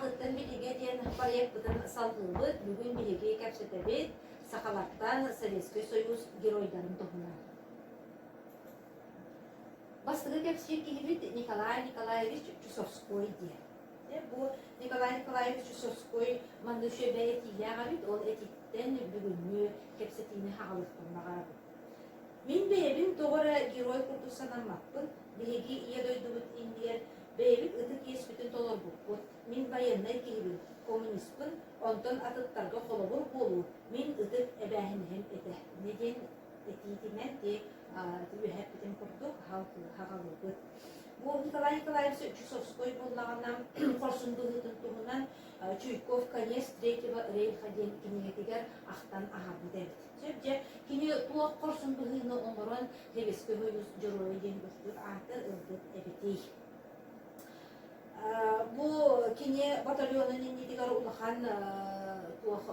Ааҕыттан билигэ диэн проекпытын салгыыбыт. Бүгүн биһиги кэпсэтэбит сахалартан Советский Союз геройдарын туһунан. Бастакы кэпсиир киһибит Николай Николаевич Чусовской диэн. Бу Николай Николаевич Чусовской манна үчүгэй этиилээх эбит, ол этииттэн бүгүҥҥү кэпсэтиини хаҕалыахпын баҕарабын. Мин бэйэбин тоҕо эрэ герой курдук санаммаппын. Биһиги Ийэ дойдубут иннигэр бэйэбит ытык иэспитин толорбуппут. Мин байыаннай киһибин, коммуниспын, онтон атыттарга холобур буолуу мин ытык эбээһинэһим этэ. Инньэ диэн этиитинэн ти үөһэппитин курдук хаҕалыыбыт. Бу Николай Николаевич Чусовской буоллаҕына хорсун быһыытын туһунан Чуйков «Конец третьего рейха» диэн кинигэтигэр ахтан аһарбыт эбит. Сөп дьэ, кини туох хорсун быһыыны оҥорон Советский Союз Дьоруойа диэн үрдүк ааты ылбыт эбитий? Бу кини батальонун иннитигэр улахан туох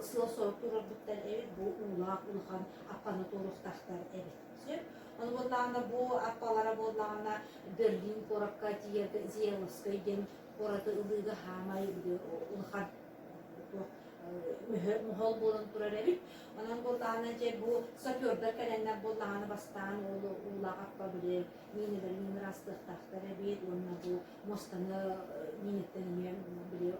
сыал-сорук туруорбуттар эбит, бу уулаах улахан аппаны туоруохтаахтар эбит. Сөп. Ону буоллаҕына бу аппалара буоллаҕына Берлин куоракка тиийэргэ Зияловскай диэн куораты ылыыга хаамай улахан туох моһол буолан турар эбит. Онон буоллаҕына дьэ бу сапердар кэлэннэр буоллаҕына бастаан ол уулаах аппа били миинэлэрин ыраастыахтаахтар эбит уонна бу муостаны миинэттэн эмиэ били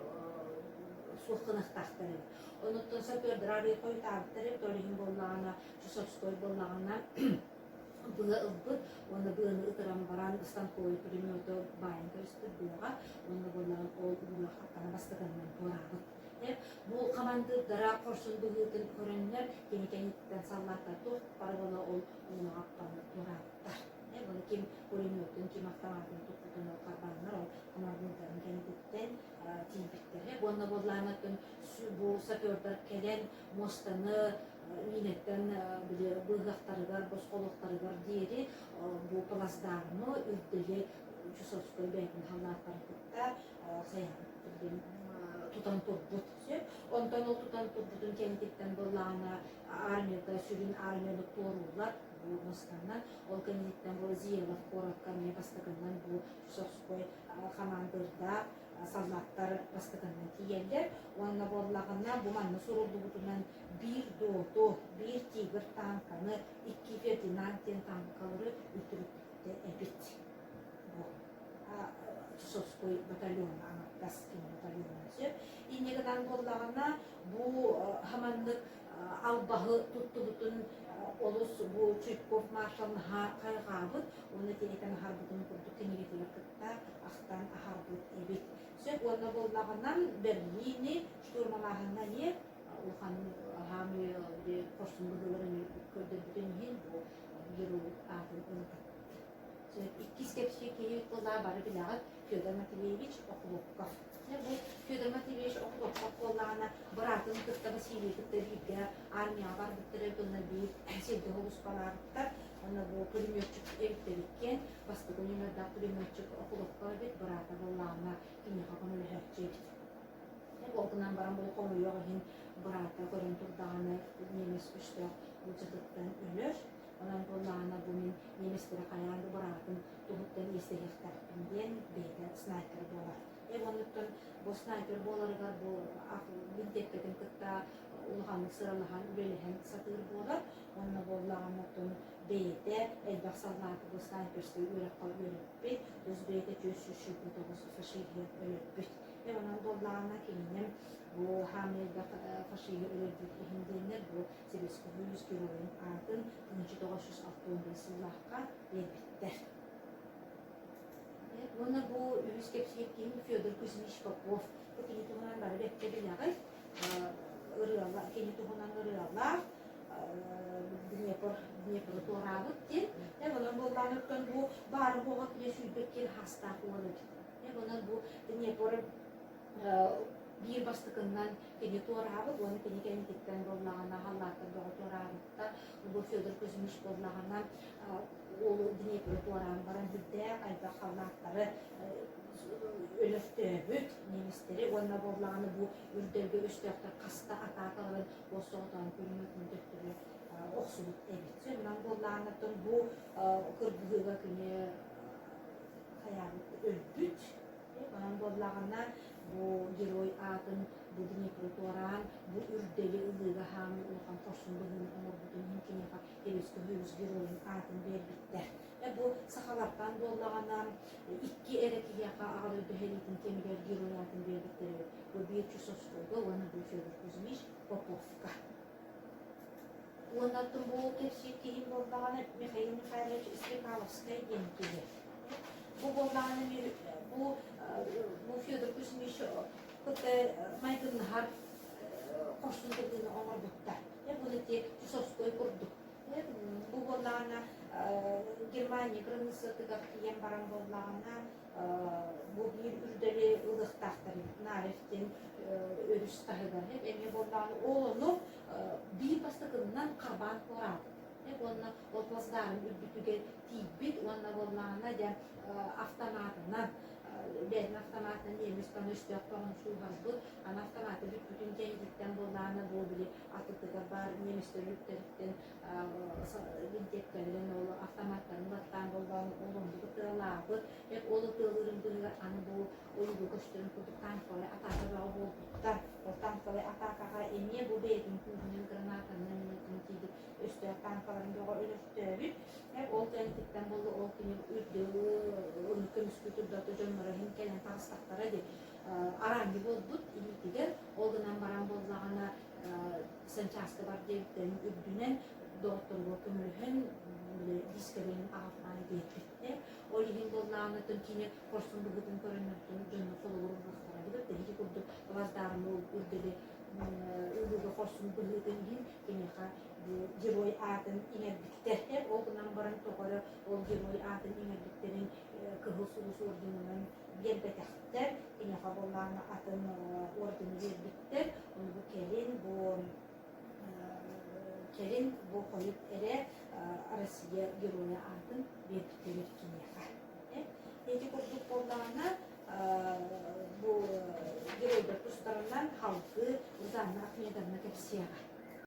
суох гыныахтаахтар эбит. Онуттан сапердар арыый хойутаабыттар эбит, ол иһин буоллаҕына Чусовской буоллаҕына быа ылбыт уонна быаны ытыран баран станковой пулемету баайан кэбиспит быаҕа уонна буоллаҕын ол уулаах аттана бастакыннан туораабыт. Бу хамандыырдара хорсун быһыытын көрөннөр кини кэнниттэн саллааттар туох бары буола ол уулаах аттаны туораабыттар. Буну ким пулеметун, ким автоматын туппутун ол харбааннар ол хамандыырдарын кэнниттэн тиийбиттэрэ. Уонна буоллаанаттан бу сапердар кэлэн муостаны миинэттэн били быыһыахтарыгар, босхолуохтарыгар диэри бу плацдармы үрдэли Чусовской бэйэтин халлааттарын кытта сайаһан тутан турбут. Онтон ол тутан турбутун кэнниттэн буоллаҕына армията сүрүн армияны туорууллар бу муостаннан. Ол кэнниттэн бу Зиелов куоракка эмиэ бастакыннан бу Чусовской хамаандырдаах саллааттар бастакыннан тиийэллэр уонна буоллаҕына бу манна суруллубутунан биир доту, биир тигр тааҥканы, икки Фердинанд диэн тааҥкалары үлтүрүппүттэр эбит. Бу Чусовской батальоҥҥа аҥардас кини батальона сөп. Инньэ гынан буоллаҕына бу хаманнык албаһы туттубутун олус бу Чуйков маршал наһаа хайҕаабыт уонна тиэтэн аһарбытын курдук кинигэтигэр кытта ахтан аһарбыт эбит. Сөп уонна буоллаҕынан Берлини штурмалааһыҥҥа эмиэ улахан хаамыы хорсун быһыыларын көрдөрбүтүн иһин бу герой аатын ылбыт. Иккис кэпсиир киһи буоллаҕа бары билэҕит Федор Матвеевич Охлопков. Бу Федор Матвеевич Охлопков буоллаҕына быраатын кытта Василий кытта бииргэ армияҕа барбыттар эбит уонна биир сиргэ холуспалаабыттар. Уонна бу пулеметчик эбиттэр иккиэн бастакы нүөмэрдээх пулеметчик Охлопков эбит, быраата буоллаҕына киниэхэ көмөлөһөөччү эбит. Ол гынан баран бу хомойуох иһин быраата көрөн турдаҕына немец өстөөх былдьатыттан өлөр. Онон буоллаҕына бу мин немецтэри хайаан да быраатын туһуттан иэстэһиэхтээхпин диэн бэйэтэ снайпер буолар. Э оннуттан бу снайпер буоларыгар бу бинтиэпкэтин кытта улаханнык сыралаһан үлэлэһэн сатыыр буолар. Уонна буоллаҕына оттон бэйэтэ элбэх саллааты бу снайперскай үөрэххэ үөрэппит, тус бэйэтэ 429 фашиһы өлөрбүт. Э онон буоллаҕына кинини бу хаамыы элбэх фашиһы өлөрбүт иһин диэннэр бу Советский Союз геройун аатын 1961 сыллаахха биэрбиттэр. Уонна бу үһүс кэпсиир киһим Федор Кузьмич Попов. Бу кини туһунан бары бэркэ билэҕит. Ырыала, кини туһунан ырыалаах Днепр, Днепры туораабыт диэн. Онон буоллаҕына бу баары буоҕа кини сүүрбэт киэр хастаах уол эбит. Онон бу Днепр биир бастакыннан кини туораабыт уонна кини кэнниттэн буоллаҕына халлааттар бөҕө туораабыттар. Бу Федор Кузьмич буоллаҕына ол Днепры туораан баран сүрдээх элбэх халлааттары өлөртөөбүт немецтэри уонна буоллаҕына бу үрдэлгэ өстөөхтөр хаста атаакаларын соҕотоон пулеметун төттөрү охсубут эбит. Онон буоллаҕына бу кыргыһыыга кини хайаабыт өлбүт. Онон буоллаҕына бу герой аатын бу Днепры туораан, бу үрдэли ылыыга хаамыы улахан хорсун быһыыны оҥорбутун иһин киниэхэ Сэбиэскэй Союз геройун аатын биэрбиттэр. Бу сахалартан буоллаҕына икки эрэ киһиэхэ Аҕа дойду сэриитин кэмигэр герой аатын биэрбиттэр эбит. Бу биир Чусовскойга уонна бу Федор Кузьмич Поповка. Уонна бу кэпсиир киһим буоллаҕына Михаил Михайлович Стрекаловскай диэн киһи. Бу буоллаҕына бу бу Федор Кузьмич кытта майгыннаһар хорсун быһыыны оҥорбуттар. Бу ити Чусовской курдук. Бу буоллаҕына Германия кыраныыссатыгар тиийэн баран буоллаҕына бу биир үрдэли ылыахтаахтар Нарев диэн өрүс таһыгар эмиэ буоллаҕына ол ону биир бастакыннан харбаан туораабыт уонна ол плацдарм үрдүтүгэр тиийбит уонна буоллаҕына дьэ автоматынан бэйэтин автоматынан немец өстөөх бөҕөнү сууһарбыт аны автомата бүппүтүн кэнниттэн буоллаҕына бу били атытыгар баар немецтэр үптэриттэн винтовкаларын ол автоматтарын баттаан болбоон ол оннук ытыалаабыт ол ытыалыырын быыһыгар аны бу ойууга көстөрүн курдук танковай атака бөҕө буолбуттар. Ол танковай атакаҕа эмиэ бу бэйэтин күүһүнэн гранатанан минутун тиийбит өстөөх танкаларын бөҕө өлөртөөбүт. Ол кэнниттэн буолла ол кини үрдү көмүскүү турдата дьонноро иһин кэлэн таҕыстахтара дии. Араанньы буолбут илиитигэр ол гынан баран буоллаҕына санчааска бар диэбиттэрин үрдүнэн доҕотторугар көмөлөһөн дискэлэрин аҕалтаан биэрбиттэр. Ол иһин буоллаҕына кини хорсун быһыытын көрөннөртөн дьонно холобур ылыахтара эбит. Ити курдук плацдармы үрдэли ылыыга хорсун быһыытын иһин киниэхэ бу герой аатын иҥэрбиттэр. Ол гынан баран тоҕо эрэ ол герой аатын иҥэрбиттэрин Кыһыл Сулус орденынан биэрбэтэхтэр. Киниэхэ буоллаҕына атын ордены биэрбиттэр. Ону бу кэлин бу кэлин бу хойут эрэ Россия геройа аатын биэрбиттэр киниэхэ. Ити курдук буоллаҕына бу геройдар тустарынан халгы Узанна Ахмедовна кэпсиэҕэ.